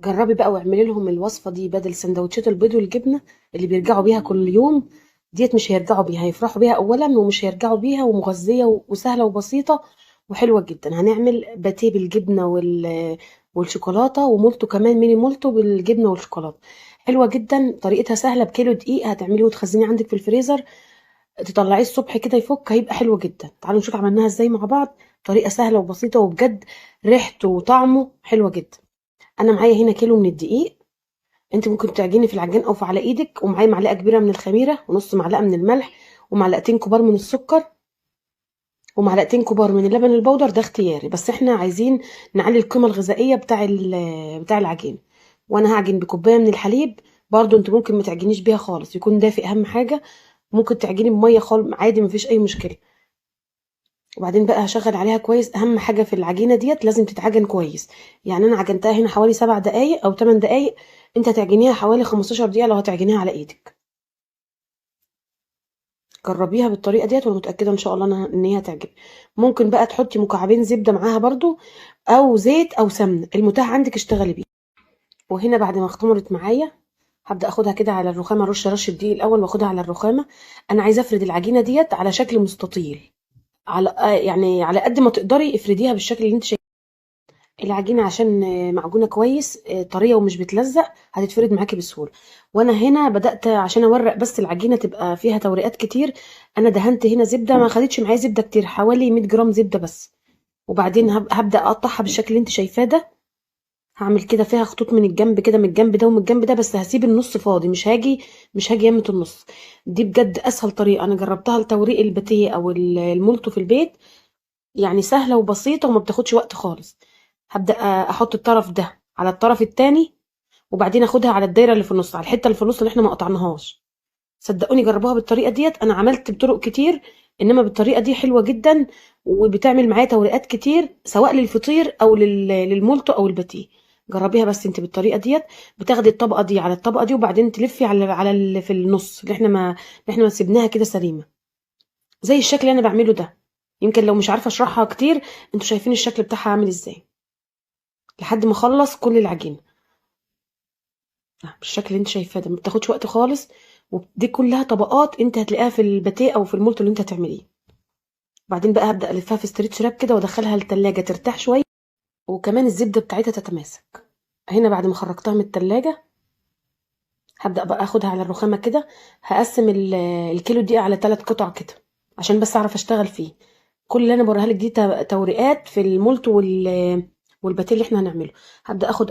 جربي بقى واعملي لهم الوصفة دي بدل سندوتشات البيض والجبنة اللي بيرجعوا بيها كل يوم ديت. مش هيرجعوا بيها، هيفرحوا بيها أولا ومش هيرجعوا بيها، ومغذية وسهلة وبسيطة وحلوة جدا. هنعمل باتيه بالجبنة والشوكولاتة، ومولتو كمان، ميني مولتو بالجبنة والشوكولاتة، حلوة جدا. طريقتها سهلة، بكيلو دقيق هتعمليه وتخزنيه عندك في الفريزر، تطلعيه الصبح كده يفك، هيبقى حلو جدا. تعالوا نشوف عملناها ازاي مع بعض، طريقة سهلة وبسيطة وبجد ريحته وطعمه حلوة جدا. انا معايا هنا كيلو من الدقيق، انت ممكن تعجني في العجان او في على ايدك، ومعايا معلقه كبيرة من الخميره ونص معلقه من الملح ومعلقتين كبار من السكر ومعلقتين كبار من اللبن البودر، ده اختياري بس احنا عايزين نعلي القيمة الغذائية بتاع العجين. وانا هعجن بكوبايه من الحليب، برضو انت ممكن ما تعجنيش بيها خالص، يكون دافئ اهم حاجة، ممكن تعجني بميه خالص عادي مفيش اي مشكلة. وبعدين بقى هشغل عليها كويس، اهم حاجة في العجينة ديت لازم تتعجن كويس، يعني انا عجنتها هنا حوالي 7 دقايق او 8 دقايق، انت هتعجنيها حوالي 15 دقيقة لو هتعجنيها على ايدك. جربيها بالطريقة ديت وانا متاكدة ان شاء الله ان هي هتعجبك. ممكن بقى تحطي مكعبين زبدة معاها برضو، او زيت او سمنه، المتاح عندك اشتغلي بيه. وهنا بعد ما اختمرت معايا هبدا اخدها كده على الرخامه، رش رشه دقيق الاول واخدها على الرخامه. انا عايزه افرد العجينة ديت على شكل مستطيل، على قد ما تقدري افرديها بالشكل اللي انت شايفاه. العجينة عشان معجونه كويس، طرية ومش بتلزق، هتتفرد معاكي بسهولة. وانا هنا بدات عشان اورق بس العجينة تبقى فيها توريقات كتير، انا دهنت هنا زبدة، ما خدتش معايا زبدة كتير، حوالي 100 جرام زبدة بس. وبعدين هبدا اقطعها بالشكل اللي انت شايفاه ده، هعمل كده فيها خطوط من الجنب كده، من الجنب ده ومن الجنب ده، بس هسيب النص فاضي، مش هاجي يمة النص. دي بجد اسهل طريقه انا جربتها لتوريق الباتيه او المولتو في البيت، سهلة وبسيطة وما بتاخدش وقت خالص. هبدا احط الطرف ده على الطرف التاني، وبعدين اخدها على الدايرة اللي في النص، على الحتة اللي في النص اللي احنا ما قطعناهاش. صدقوني جربوها بالطريقة ديت، انا عملت بطرق كتير انما بالطريقة دي حلوة جدا، وبتعمل معايا توريقات كتير سواء للفطير او للمولتو او الباتيه. جربيها بس انت بالطريقة ديت، بتاخدي الطبقة دي على الطبقة دي، وبعدين تلفي على اللي في النص اللي احنا ما سيبناها كده سليمة، زي الشكل اللي انا بعمله ده. يمكن لو مش عارفه اشرحها كتير انتوا شايفين الشكل بتاعها عامل ازاي، لحد ما اخلص كل العجينة بالشكل اللي انت شايفاه ده. ما بتاخدش وقت خالص، ودي كلها طبقات انت هتلاقيها في الباتيه او في المولتو اللي انت هتعمليه. بعدين بقى هبدا الفها في stretch wrap كده وادخلها التلاجة ترتاح شوية، وكمان الزبدة بتاعتها تتماسك. هنا بعد ما خرجتها من التلاجة هبدأ بقى اخدها على الرخامة كده، هقسم الكيلو دقيق على 3 قطع كده عشان بس اعرف اشتغل فيه. كل اللي انا بوريها لك دي توريقات في المولتو والباتيه اللي احنا هنعمله. هبدأ اخد اول